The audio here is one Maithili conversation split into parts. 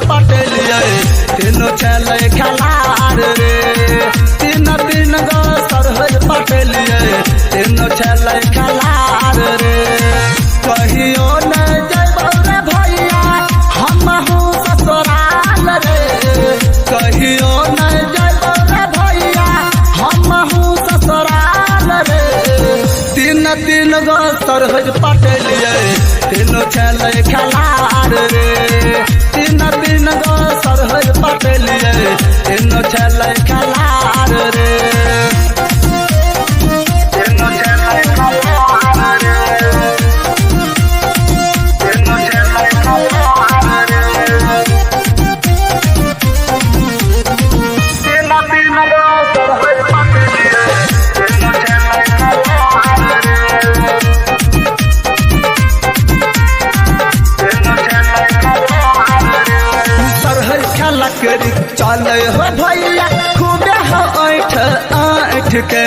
पटेलियै तीनू छलै खेलार रे। तीन तीन गो सरहज पटेलियै तीनू छलै खेलार रे। कहियो न जयबौ रे भैया हमहू ससुराल रे। कहियो न जयबौ रे भैया हमहू ससुराल रे। तीन तीन गो सरहज पटेलियै तीनू छलै खेलार रे। तीन तीन गो सरहज पटेलियै तीनू छलै खेलार रे। तीनू छलै खेलार रे। तीनू छलै खेलार रे। तीन तीन गो सरहज पटेलियै तीनू छलै खेलार रे। सरहज खेला करी चले हो भैया खूबे हो ऐठ ऐठ के।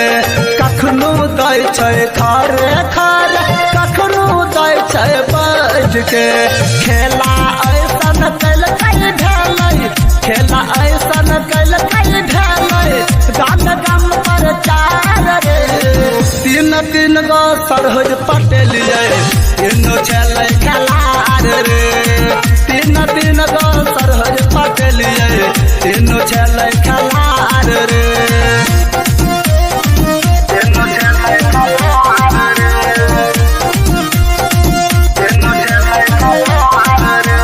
कखनो दै छै खारे खारे कखनो दै छै बैठ के। खेला ऐसन कैलकै भेलै खेला ऐसन कैलकै भेलै गाम गाम पर चार रे। तीन तीन गो सरहज पटेलियै तीनू छलै खेलार रे। तीन तीन गो सरहज पटेलियै तीनू छलै खेलार रे। तीनू छलै खेलार रे। तीनू छलै खेलार रे।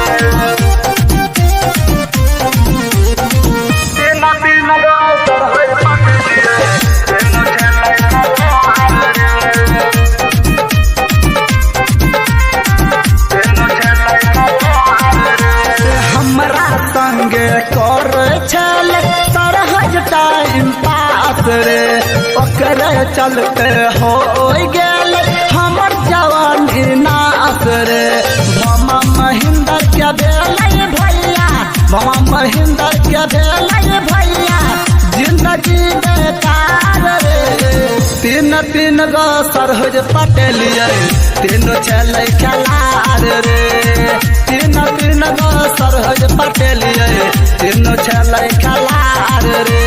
तीन तीन गो सरहज पटेलियै तीनू छलै खेलार रे। तीनू छलै खेलार रे। हमरा संगे कर छल सरहज टाइम पास रे। ओकरे चलते हो गेल हमर जवानी नास रे। भमा महेंद्र के भेलै भैया भमा महेंद्र के भेलै भैया जिंदगी बेकार रे। तीन तीन गो सरहज पटेलियै तीनू छलै खेलार रे। तीन तीन गो सरहज पटेलियै तीनू छलै खेलार रे।